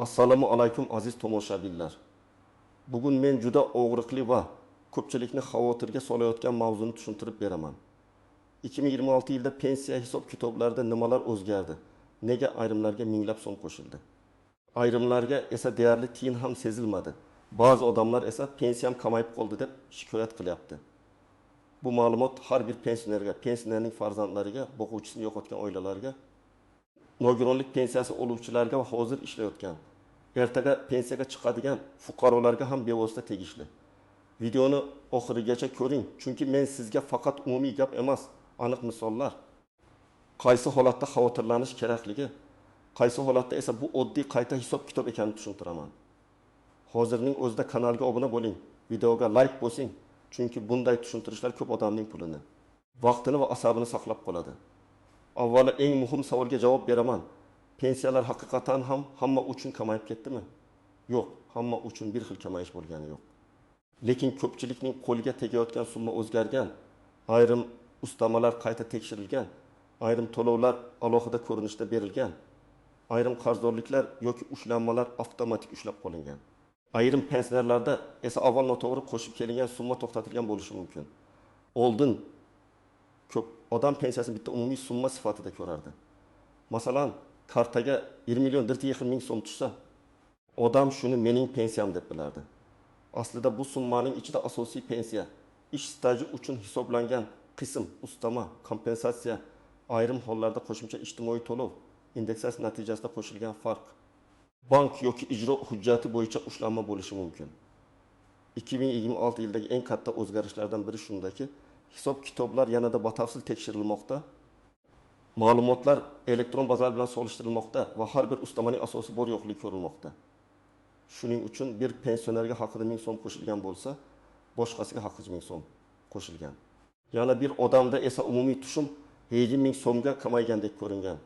Assalomu alaykum, aziz tomoshabinlar. Bugun men juda og'riqli va ko'pchilikni xavotirga solayotgan mavzuni tushuntirib beraman. 2026-yilda pensiya hisob-kitoblarida nimalar o'zgardi? Nega ayrimlarga minglab so'm qo'shildi? Ayrimlarga esa deyarli tiyin ham sezilmadi. Ba'zi odamlar esa pensiyam kamayib qoldi deb shikoyat qilyapti. Bu ma'lumot har bir pensionerga, pensionerning farzandlariga, boquvchisini yo'qotgan oilalarga, nogironlik pensiyasi oluvchilarga va hozir ishlayotgan, ertaga pensiyaga chiqadigan fuqarolarga ham bevosita tegishli. Videoni oxirigacha ko'ring, chunki men sizga faqat umumiy gap emas, aniq misollar, qaysi holatda xavotirlanish kerakligi, qaysi holatda esa bu oddiy qayta hisob-kitob ekanini tushuntiraman. Hozirning o'zida kanalga obuna bo'ling, videoga like bosing, chunki bunday tushuntirishlar ko'p odamning pulini, vaqtini va asabini saqlab qoladi. Avvalo eng muhim savolga javob beraman. Pensiyalar haqiqatan ham hamma uchun kamayib ketdimi? Yo'q, hamma uchun bir xil kamayish bo'lgani yo'q. Lekin ko'pchilikning qo'liga tegayotgan summa o'zgargan, ayrim ustamalar qayta tekshirilgan, ayrim to'lovlar alohida ko'rinishda berilgan, ayrim qarzdorliklar yoki ushlanmalar avtomatik ushlab qolingan. Ayrim pensionerlarda esa avval noto'g'ri qo'shib kelingan summa to'xtatilgan bo'lishi mumkin. Oldin ko'p odam pensiyasini bitta umumiy summa sifatida ko'rardi. Masalan, kartaga 1 million 1,5 ming so'm tushsa, odam shuni mening pensiyam deb bilardi. Aslida bu summaning ichida asosiy pensiya, ish staji uchun hisoblangan qism, ustama, kompensatsiya, ayrim hollarda qo'shimcha ijtimoiy to'lov, indeksatsiya natijasida qo'shilgan farq, bank yoki ijro hujjati bo'yicha ushlanma bo'lishi mumkin. 2026-yildagi eng katta o'zgarishlardan biri shundaki, hisob-kitoblar yanada batafsil tekshirilmoqda, ma'lumotlar elektron bazalar bilan solishtirilmoqda va har bir ustamaning asosi bor yo'qligi ko'rilmoqda. Shuning uchun bir pensionerga haqida 1000 so'm qo'shilgan bo'lsa, boshqasiga haqida 1000 so'm qo'shilgan. Yana bir odamda esa umumiy tushum 7000 so'mga kamaygandek ko'ringan.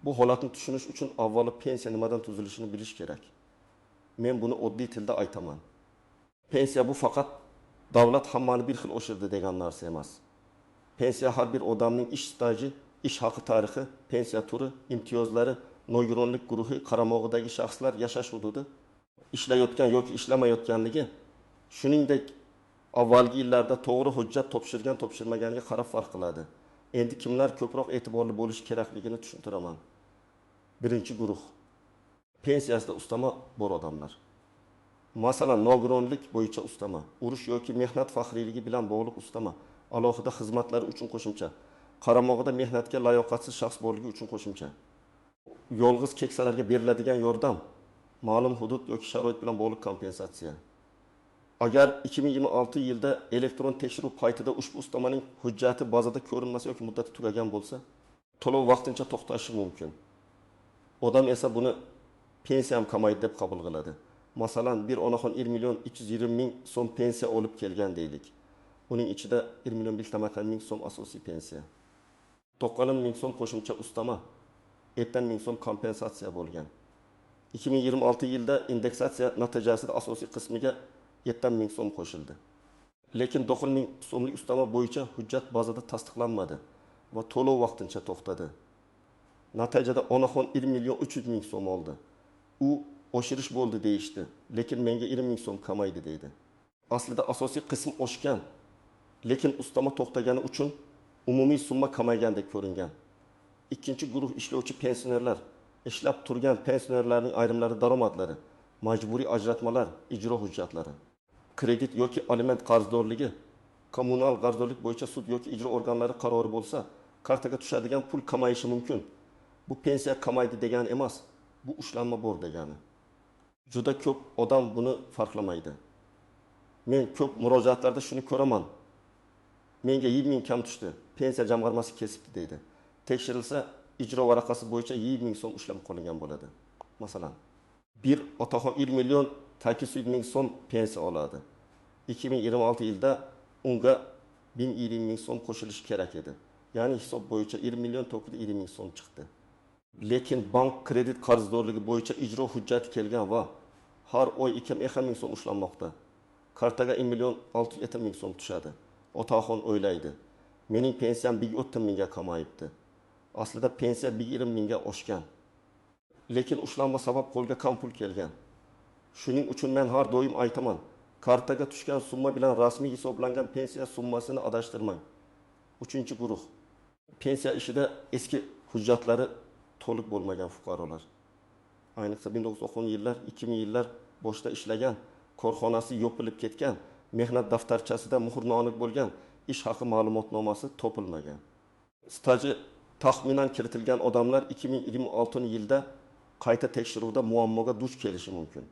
Bu holatni tushunish uchun avvalo pensiya nimadan tuzilishini bilish kerak. Men buni oddiy tilda aytaman. Pensiya bu faqat davlat hammani bir xil oshirdi degan narsa emas. Pensiya har bir odamning ish staji, ish haqi tarixi, pensiya turi, imtiyozlari, nogironlik guruhi, qaramog'idagi shaxslar yashash hududi, ishlayotgan yoki ishlamayotganligi, shuningdek avvalgi yillarda to'g'ri hujjat topshirgan, topshirmaganiga qarab farq qiladi. Endi kimlar ko'proq e'tiborli bo'lishi kerakligini tushuntiraman. Birinchi guruh pensiyasida ustama bor odamlar. Masalan, nogironlik bo'yicha ustama, urush yoki mehnat faxriyligi bilan bog'liq ustama, alohida xizmatlar uchun qo'shimcha, qaramog'ida mehnatga layoqatsiz shaxs borligi uchun qo'shimcha, yolg'iz keksalarga beriladigan yordam, ma'lum hudud yoki sharoit bilan bog'liq kompensatsiya. Agar 2026-yilda elektron tekshiruv paytida ushbu ustamaning hujjati bazada ko'rinmasa yoki muddati tugagan bo'lsa, to'lov vaqtincha to'xtashi mumkin. Odam esa buni pensiyam kamaydi deb qabul qiladi. Masalan, bir onaxon 1 million 320 ming so'm pensiya olib kelgan deylik. Uning ichida 1 million 5 ming so'm asosiy pensiya, 90 ming so'm qo'shimcha ustama, 7 ming so'm kompensatsiya bo'lgan. 2026-yilda indeksatsiya natijasida asosiy qismiga 7 ming so'm qo'shildi. Lekin 9 ming so'mlik ustama bo'yicha hujjat bazada tasdiqlanmadi va to'lov vaqtincha to'xtadi. Natijada onaxon 1 million 300 ming so'm oldi. U oshirish bo'ldi deyishdi, lekin menga 20 ming so'm kamaydi deydi. Aslida asosiy qism oshgan, lekin ustama to'xtagani uchun umumiy summa kamaygandek ko'ringan. Ikkinchi guruh ishlovchi pensionerlar, ishlab turgan pensionerlarning ayrimlari daromadlari, majburiy ajratmalar, ijro hujjatlari, kredit yoki aliment qarzdorligi, kommunal qarzdorlik bo'yicha sud yoki ijro organlari qarori bo'lsa, kartaga tushadigan pul kamayishi mumkin. Bu pensiya kamaydi degani emas, bu ushlanma bor degani. Juda ko'p odam buni farqlamaydi. Men ko'p murojaatlarda shuni ko'raman. Menga 20 ming kam tushdi, pensiya jamg'armasi kesibdi deydi. Tekshirilsa, ijro varaqasi bo'yicha 20 ming so'm ushlab qolingan bo'ladi. Masalan, bir otaxon 1 million 800 ming so'm pensiya oladi. 2026-yilda unga 1020 ming so'm qo'shilishi kerak edi. Ya'ni hisob bo'yicha 1 million 920 ming so'm chiqdi. Lekin bank kredit qarzdorligi bo'yicha ijro hujjati kelgan va har oy 2,5 ming so'm ushlanmoqda. Kartaga 1 million 607 ming so'm tushadi. Otaxon o'ylaydi, mening pensiyam 130 mingga kamayibdi. Aslida pensiya 120 mingga oshgan. Lekin ushlanma sabab qo'lga kam pul kelgan. Shuning uchun men har doim aytaman: kartaga tushgan summa bilan rasmiy hisoblangan pensiya summasini adashtirmang. Uchinchi guruh: pensiya ishida eski hujjatlari to'liq bo'lmagan fuqarolar. Ayniqsa 1990 yillar, 2000 yillar boshida ishlagan, korxonasi yopilib ketgan, mehnat daftarchasida muhr noaniq bo'lgan, ish haqi ma'lumotnomasi topilmagan. Staji taxminan kiritilgan odamlar 2026 yilda qayta tekshiruvda muammoga duch kelishi mumkin.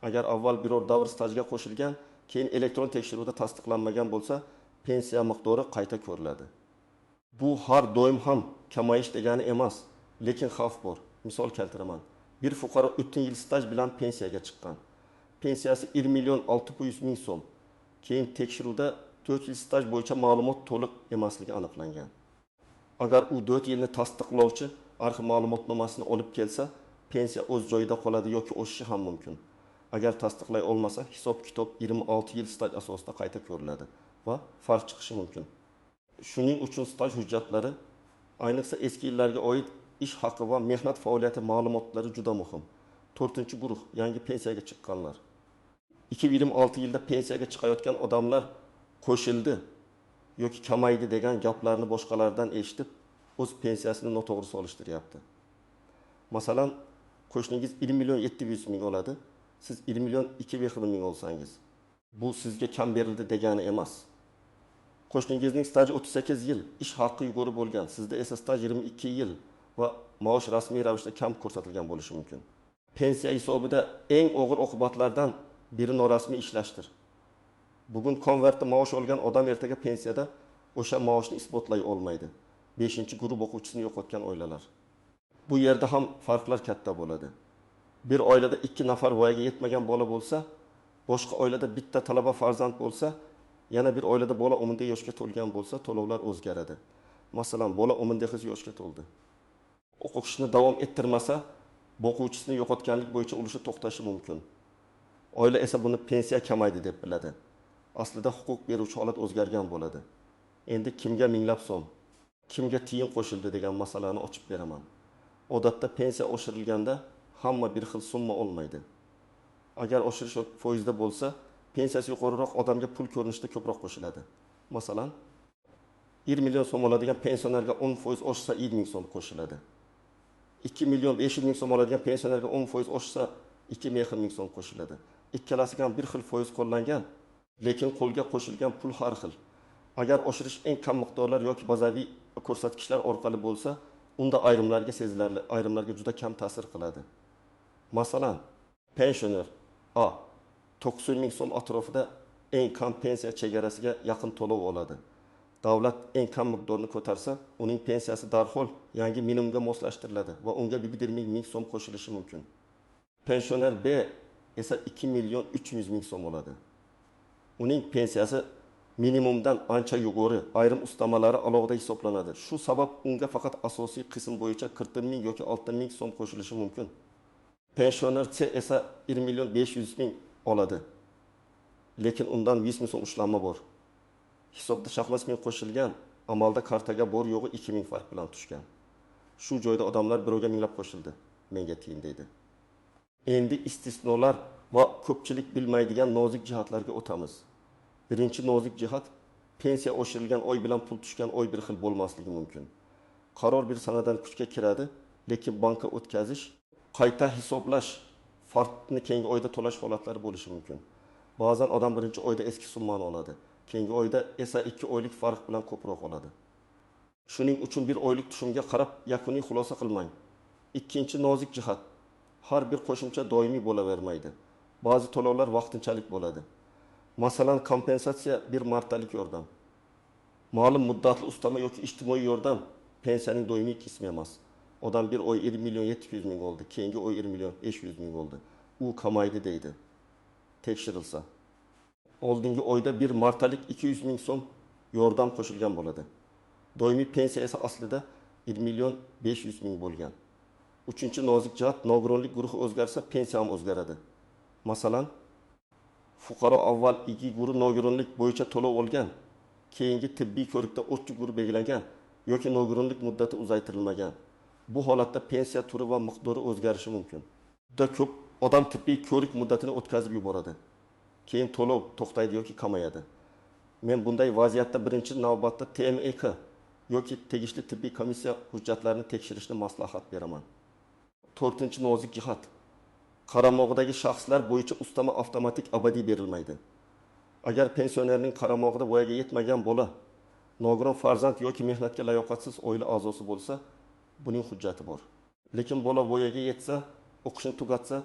Agar avval biror davr stajga qo'shilgan, keyin elektron tekshiruvda tasdiqlanmagan bo'lsa, pensiya miqdori qayta ko'riladi. Bu har doim ham kamayish degani emas, lekin xavf bor. Misol keltiraman. Bir fuqaro 30 yil staj bilan pensiyaga chiqqan. Pensiyasi 1 million 600 ming so'm. Keyin tekshiruvda 4 yil staj bo'yicha ma'lumot to'liq emasligi aniqlangan. Agar u 4 yilni tasdiqlovchi arxiv ma'lumotnomasini olib kelsa, pensiya o'z joyida qoladi yoki oshishi ham mumkin. Agar tasdiqlay olmasa, hisob-kitob 26 yil staj asosida qayta ko'riladi va farq chiqishi mumkin. Shuning uchun staj hujjatlari, ayniqsa eski yillarga oid ish haqi va mehnat faoliyati ma'lumotlari juda muhim. To'rtinchi guruh: yangi pensiyaga chiqqanlar. 2026 yilda pensiyaga chiqayotgan odamlar qo'shildi yoki kamaydi degan gaplarni boshqalardan eshitib, o'z pensiyasini noto'g'ri solishtiryapti. Masalan, qo'shningiz 1 million 700 ming oladi, siz 1 million 200 ming olsangiz, bu sizga kam berildi degani emas. Qo'shningizning staji 38 yil, ish haqi yuqori bo'lgan, sizda esa staj 22 yil va maosh rasmiy ravishda kam ko'rsatilgan bo'lishi mumkin. Pensiya hisobida eng og'ir oqibatlardan biri norasmiy ishlashdir. Bugun konvertda maosh olgan odam ertaga pensiyada o'sha maoshni isbotlay olmaydi. 5-guruh o'quvchisini yo'qotgan oilalar. Bu yerda ham farqlar katta bo'ladi. Bir oilada 2 nafar voyaga yetmagan bola bo'lsa, boshqa oilada bitta talaba farzand bo'lsa, yana bir oilada bola 10 yoshga to'lgan bo'lsa, to'lovlar o'zgaradi. Masalan, bola 18 yoshga to'ldi. O'qishni davom ettirmasa, boquvchisini yo'qotganlik bo'yicha ulushi to'xtashi mumkin. Oila esa buni pensiya kamaydi deb biladi. Aslida huquq beruvchi holat o'zgargan bo'ladi. Endi kimga minglab so'm, kimga tiyin qo'shildi degan masalani ochib beraman. Odatda pensiya oshirilganda hamma bir xil summa olmaydi. Agar oshirish foizda bo'lsa, pensiyasi yuqoriroq odamga pul ko'rinishida ko'proq qo'shiladi. Masalan, 1 million so'm oladigan pensionerga 10% oshsa 1 ming so'm qo'shiladi. 2 million 500 ming so'm oladigan pensionerga 10% oshsa 2 ming so'm qo'shiladi. Ikkalasiga ham bir xil foiz qo'llangan, lekin qo'lga qo'shilgan pul har xil. Agar oshirish eng kam miqdorlar yoki bazaviy ko'rsatkichlar orqali bo'lsa, unda ayrimlarga sezilarli, ayrimlarga juda kam ta'sir qiladi. Masalan, pensioner A 90 ming so'm atrofida eng kam pensiya chegarasiga yaqin to'lov oladi. Davlat eng kam miqdorni ko'tarsa, uning pensiyasi darhol yangi minimumga moslashtiriladi va unga 1 ming so'm qo'shilishi mumkin. Pensioner B esa 2 million 300 ming so'm oladi. Uning pensiyasi minimumdan ancha yuqori, ayrim ustamalari alohida hisoblanadi. Shu sabab unga faqat asosiy qism bo'yicha 40 ming yoki 6 ming so'm qo'shilishi mumkin. Pensioner C esa 1 million 500 ming oladi. Lekin undan 100 ming so'm ushlanma bor. Hisobda shaxmas ming qo'shilgan, amalda kartaga bor yo'g'i 2 ming farq bilan tushgan. Shu joyda odamlar birovga minglab qo'shildi, menga tiyin deydi. Endi istisnolar va ko'pchilik bilmaydigan nozik jihatlarga o'tamiz. Birinchi nozik jihat, pensiya oshirilgan oy bilan pul tushgan oy bir xil bo'lmasligi mumkin. Qaror bir sanadan kuchga kiradi, lekin bankka o'tkazish, qayta hisoblash, farqni keyingi oyda to'lash holatlari bo'lishi mumkin. Ba'zan odam birinchi oyda eski summani oladi, keyingi oyda esa 2 oylik farq bilan ko'proq oladi. Shuning uchun bir oylik tushumga qarab yakuniy xulosa qilmang. Ikkinchi nozik jihat, har bir qo'shimcha doimiy bo'lavermaydi. Ba'zi to'lovlar vaqtinchalik bo'ladi. Masalan, kompensatsiya bir martalik yordam. Ma'lum muddatli ustama yoki ijtimoiy yordam pensiyaning doimiy qismi emas. Odam bir oy 1 million 700 ming oldi, keyingi oy 1 million 500 ming oldi. U kamaydi deydi. Tekshirilsa, oldingi oyda bir martalik 200 ming so'm yordam qo'shilgan bo'ladi. Doimiy pensiya esa aslida 1 million 500 ming bo'lgan. Uchinchi nozik jihat, nogironlik guruhi o'zgarsa pensiya ham o'zgaradi. Masalan, fuqaro avval 2 guruh nogironlik bo'yicha to'lov olgan, keyingi tibbiy ko'rikda 3 guruh belgilangan yoki nogironlik muddati uzaytirilmagan. Bu holatda pensiya turi va miqdori o'zgarishi mumkin. Juda ko'p odam tibbiy ko'rik muddatini o'tkazib yuboradi. Keyin to'lov to'xtaydi yoki kamayadi. Men bunday vaziyatda birinchi navbatda TMK yoki tegishli tibbiy komissiya hujjatlarini tekshirishni maslahat beraman. To'rtinchi nozik jihat. Qaramog'idagi shaxslar bo'yicha ustama avtomatik abadiy berilmaydi. Agar pensionerning qaramog'ida voyaga yetmagan bola, nogiron farzand yoki mehnatga layoqatsiz oila a'zosi bo'lsa, buning hujjati bor. Lekin bola voyaga yetsa, o'qishini tugatsa,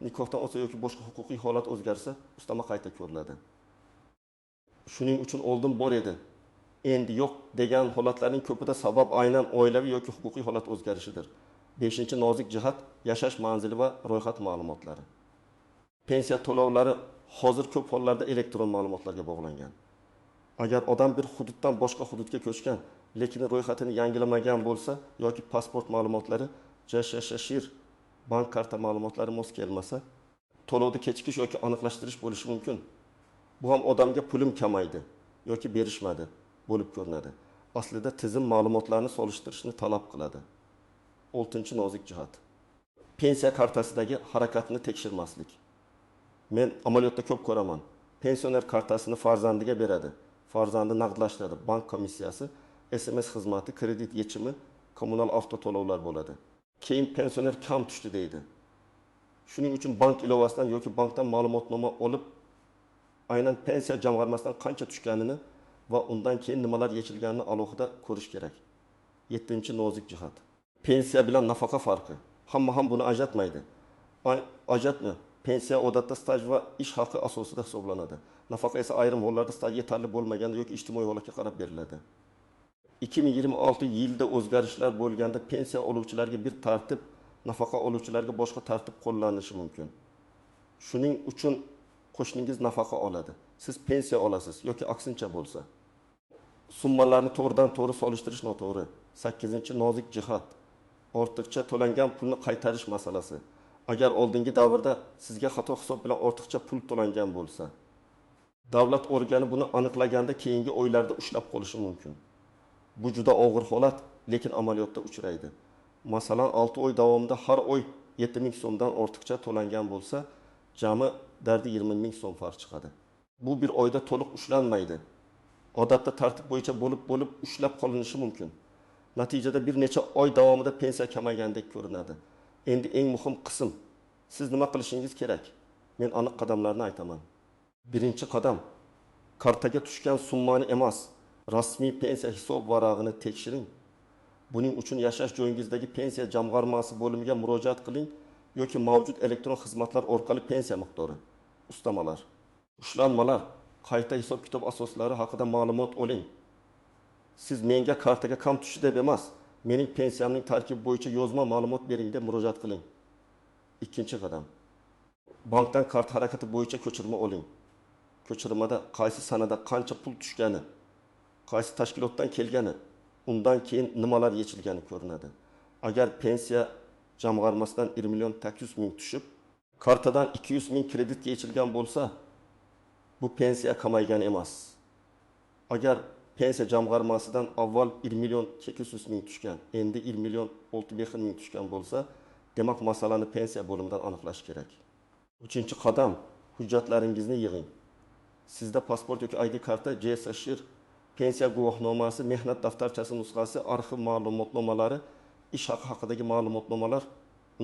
nikohdan o'tsa yoki boshqa huquqiy holat o'zgarsa, ustama qayta ko'riladi. Shuning uchun oldin bor edi, endi yo'q degan holatlarning ko'pida sabab aynan oilaviy yoki huquqiy holat o'zgarishidir. Beshinchi nozik jihat yashash manzili va ro'yxat ma'lumotlari. Pensiya to'lovlari hozir ko'p hollarda elektron ma'lumotlarga bog'langan. Agar odam bir hududdan boshqa hududga ko'chgan, lekin ro'yxatini yangilamagan bo'lsa yoki pasport ma'lumotlari, JShShIR, bank karta ma'lumotlari mos kelmasa, to'lovda kechikish yoki aniqlashtirish bo'lishi mumkin. Bu ham odamga pulim kamaydi yoki berishmadi bo'lib ko'rinadi. Aslida tizim ma'lumotlarni solishtirishni talab qiladi. Oltinchi nozik jihat. Pensiya kartasidagi harakatni tekshirmaslik. Men amaliyotda ko'p ko'raman. Pensioner kartasini farzandiga beradi. Farzandi naqdlashtiradi. Bank komissiyasi, SMS xizmati, kredit yechimi, kommunal avto to'lovlar bo'ladi. Keyin pensioner kam tushdi deydi. Shuning uchun bank ilovasidan yoki bankdan ma'lumotnoma olib, aynan pensiya jamg'armasidan qancha tushganini va undan keyin nimalar yechilganini alohida ko'rish kerak. Yettinchi nozik jihat. Pensiya bilan nafaqa farqi. Hamma ham buni ajratmaydi. Ajratma. Pensiya odatda staj va ish haqi asosida hisoblanadi. Nafaqa esa ayrim hollarda staj yetarli bo'lmaganda yoki ijtimoiy holatga qarab beriladi. 2026 yilda o'zgarishlar bo'lganda pensiya oluvchilarga bir tartib, nafaqa oluvchilarga boshqa tartib qo'llanilishi mumkin. Shuning uchun qo'shningiz nafaqa oladi, siz pensiya olasiz yoki aksincha bo'lsa. Summalarni to'g'ridan to'g'ri solishtirish noto'g'ri. 8-chi nozik jihat. Ortiqcha to'langan pulni qaytarish masalasi. Agar oldingi davrda sizga xato hisob bilan ortiqcha pul to'langan bo'lsa, davlat organi buni aniqlaganda keyingi oylarda ushlab qolishi mumkin. Bu juda og'ir holat, lekin amaliyotda uchraydi. Masalan, 6 oy davomida har oy 7000 so'mdan ortiqcha to'langan bo'lsa, jami dardi 20 000 so'm farq chiqadi. Bu bir oyda to'liq ushlanmaydi. Odatda tartib bo'yicha bo'lib-bo'lib ushlab qolinishi mumkin. Natijada bir necha oy davomida pensiya kamaygandek ko'rinadi. Endi eng muhim qism. Siz nima qilishingiz kerak? Men aniq qadamlarni aytaman. Birinchi qadam. Kartaga tushgan summani emas, rasmiy pensiya hisob varag'ini tekshiring. Buning uchun yashash joyingizdagi pensiya jamg'armasi bo'limiga murojaat qiling yoki mavjud elektron xizmatlar orqali pensiya miqdori, ustamalar, ushlanmalar, qayta hisob-kitob asoslari haqida ma'lumot oling. Siz menga kartaga kam tushdi deb emas, mening pensiyamning tarkibi bo'yicha yozma ma'lumot bering deb murojaat qiling. Ikkinchi qadam. Bankdan karta harakati bo'yicha ko'chirma oling. Ko'chirmada qaysi sanada qancha pul tushgani, qaysi tashkilotdan kelgani, undan keyin nimalar yechilgani ko'rinadi. Agar pensiya jamg'armasidan 1 800 000 tushib, kartadan 200 000 kreditga yechilgan bo'lsa, bu pensiya kamaygan emas. Agar pensiya jamg'armasidan avval 1 800 000 tushgan, endi 1 600 000 tushgan bo'lsa, demak masalani pensiya bo'limidan aniqlash kerak. Uchinchi qadam, hujjatlaringizni yig'ing. Sizda pasport yoki ID karta, JSShIR, pensiya guvohnomasi, mehnat daftarchasi nusxasi, arxiv ma'lumotnomalari, ish haqi haqidagi ma'lumotnomalar,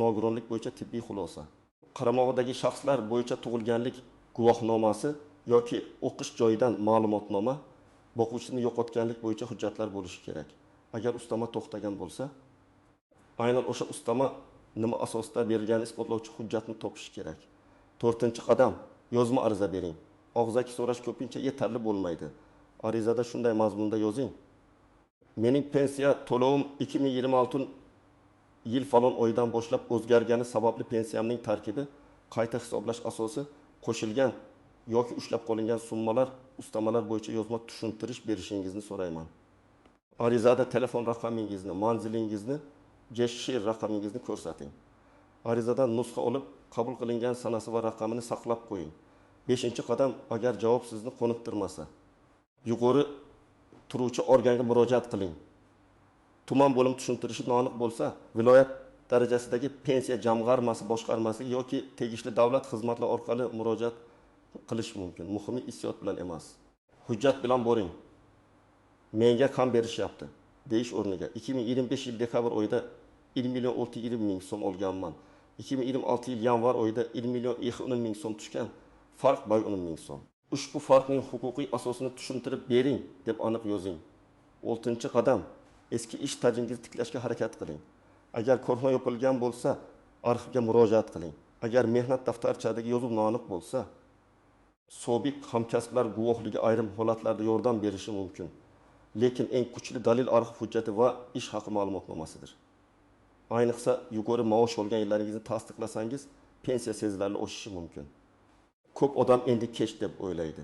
nogironlik bo'yicha tibbiy xulosa. Qaramog'idagi shaxslar bo'yicha tug'ilganlik guvohnomasi yoki o'qish joyidan ma'lumotnoma, boquvchisini yo'qotganlik bo'yicha hujjatlar bo'lishi kerak. Agar ustama to'xtagan bo'lsa, aynan o'sha ustama nima asosda berilganini isbotlovchi hujjatni topish kerak. To'rtinchi qadam, yozma ariza bering. Og'zaki so'rash ko'pincha yetarli bo'lmaydi. Arizada shunday mazmunda yozing: mening pensiya to'lovim 2026 yil falon oyidan boshlab o'zgargani sababli pensiyamning tarkibi, qayta hisoblash asosi, qo'shilgan yoki ushlab qolingan summalar, ustamalar bo'yicha yozma tushuntirish berishingizni so'rayman. Arizada telefon raqamingizni, manzilingizni, JShIR raqamingizni ko'rsating. Arizadan nusxa olib, qabul qilingan sanasi va raqamini saqlab qo'ying. 5 qadam, agar javob sizni qoniqtirmasa, yuqori turuvchi organga murojaat qiling. Tuman bo'lim tushuntirishi noaniq bo'lsa, viloyat darajasidagi pensiya jamg'armasi boshqarmasiga yoki tegishli davlat xizmatlari orqali murojaat qilish mumkin. Muhimi hissiyot bilan emas. Hujjat bilan boring. Menga kam berishyapti deyish o'rniga 2025 yil dekabr oyida 1 million 620 ming so'm olganman. 2026 yil yanvar oyida 1 million 210 ming so'm tushgan. Farq 10 ming so'm. Ushbu farqning huquqiy asosini tushuntirib bering deb aniq yozing. 6-qadam. Eski ish stajingizni tiklashga harakat qiling. Agar korxona yopilgan bo'lsa, arxivga murojaat qiling. Agar mehnat daftarchadagi yozuv noaniq bo'lsa, sobiq hamkasblar guvohligi ayrim holatlarda yordam berishi mumkin. Lekin eng kuchli dalil arxiv hujjati va ish haqi ma'lumotnomasidir. Ayniqsa yuqori maosh olgan yillaringizni tasdiqlasangiz, pensiya sezilarli oshishi mumkin. Ko'p odam endi kech deb o'ylaydi.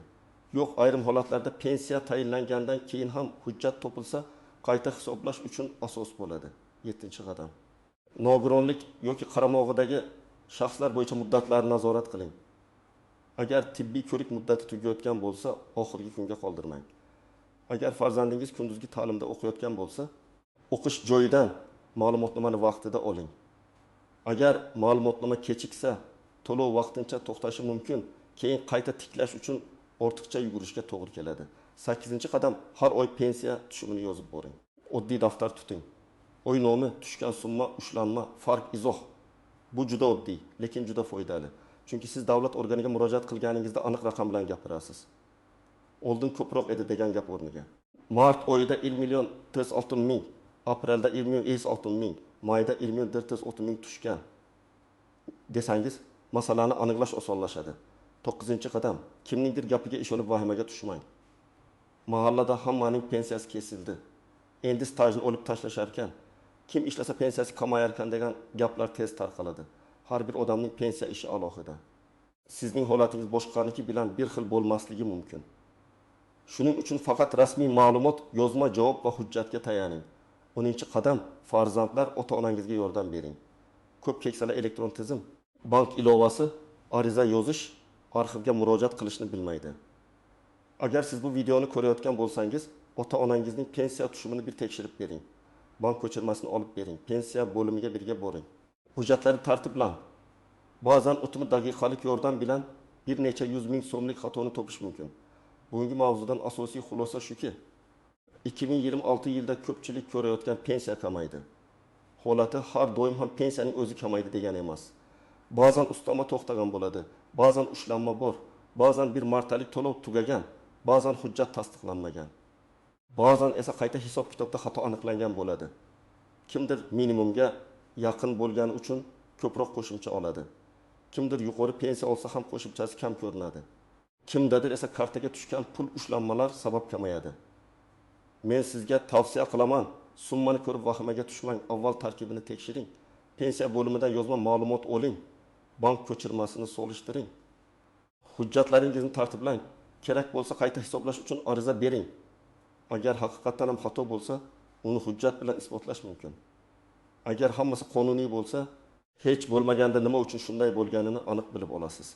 Yo'q, ayrim holatlarda pensiya tayinlangandan keyin ham hujjat topilsa, qayta hisoblash uchun asos bo'ladi. 7-qadam. Nogironlik yoki qaramog'idagi shaxslar bo'yicha muddatlarni nazorat qiling. Agar tibbiy ko'rik muddati tugayotgan bo'lsa, oxirgi kunga qoldirmang. Agar farzandingiz kunduzgi ta'limda o'qiyotgan bo'lsa, o'qish joyidan ma'lumotnomani vaqtida oling. Agar ma'lumotnoma kechiksa, to'lov vaqtincha to'xtashi mumkin, keyin qayta tiklash uchun ortiqcha yugurishga to'g'ri keladi. 8-qadam. Har oy pensiya tushumini yozib boring. Oddiy daftar tuting. Oy nomi, tushgan summa, ushlanma, farq, izoh. Bu juda oddiy, lekin juda foydali. Chunki siz davlat organiga murojaat qilganingizda aniq raqam bilan gapirasiz. Oldin ko'proq edi degan gap o'rniga. Mart oyida 1 million 406 ming, aprelda 1 million 56 ming, mayda 1 million 430 ming tushgan desangiz, masalani aniqlash osonlashadi. 9-qadam. Kimningdir gapiga ishonib vahimaga tushmang. Mahallada hammaning pensiyasi kesildi. Endi stajni olib tashlashar ekan. Kim ishlasa pensiyasi kamayar ekan degan gaplar tez tarqaladi. Har bir odamning pensiya ishi alohida. Sizning holatingiz boshqaniki bilan bir xil bo'lmasligi mumkin. Shuning uchun faqat rasmiy ma'lumot, yozma javob va hujjatga tayaning. 10-qadam. Farzandlar, ota-onangizga yordam bering. Ko'p keksalar elektron tizim, bank ilovasi, ariza yozish, arxivga murojaat qilishni bilmaydi. Agar siz bu videoni ko'rayotgan bo'lsangiz, ota-onangizning pensiya tushumini bir tekshirib bering. Bank ko'chirmasini olib bering. Pensiya bo'limiga birga boring. Hujjatlarni tartiblang. Ba'zan o'tmi daqiqalik yordam bilan bir necha yuz ming so'mlik xatoni topish mumkin. Bugungi mavzudan asosiy xulosa shuki, 2026 yilda ko'pchilik ko'rayotgan pensiya kamaydi. Holati har doim ham pensiyaning o'zi kamaydi degani emas. Ba'zan ustama to'xtagan bo'ladi, ba'zan ushlanma bor, ba'zan bir martalik to'lov tugagan, ba'zan hujjat tasdiqlanmagan. Ba'zan esa qayta hisob-kitobda xato aniqlangan bo'ladi. Kimdir minimumga yaqin bo'lgani uchun ko'proq qo'shimcha oladi. Kimdir yuqori pensiya olsa ham qo'shimchasi kam ko'rinadi. Kimdadir esa kartaga tushgan pul ushlanmalar sabab kamayadi. Men sizga tavsiya qilaman, summani ko'rib vahimaga tushmang, avval tarkibini tekshiring. Pensiya bo'limidan yozma ma'lumot oling. Bank ko'chirmasini solishtiring. Hujjatlaringizni tartiblang. Kerak bo'lsa qayta hisoblash uchun ariza bering. Agar haqiqatdan ham xato bo'lsa, uni hujjat bilan isbotlash mumkin. Agar hammasi qonuniy bo'lsa, hech bo'lmaganda nima uchun shunday bo'lganini aniq bilib olasiz.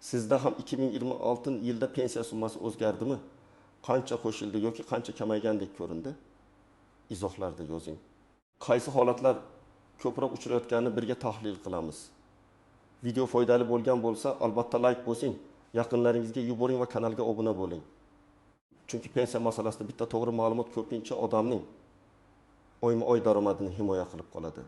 Sizda ham 2026 yilda pensiya summasi o'zgardimi? Qancha qo'shildi yoki qancha kamaygandek ko'rindi? Izohlarda yozing. Qaysi holatlar ko'proq uchrayotganini birga tahlil qilamiz. Video foydali bo'lgan bo'lsa, albatta like bosing, yaqinlaringizga yuboring va kanalga obuna bo'ling. Chunki pensiya masalasida bitta to'g'ri ma'lumot ko'pincha odamning oyma-oy daromadini himoya qilib qoladi.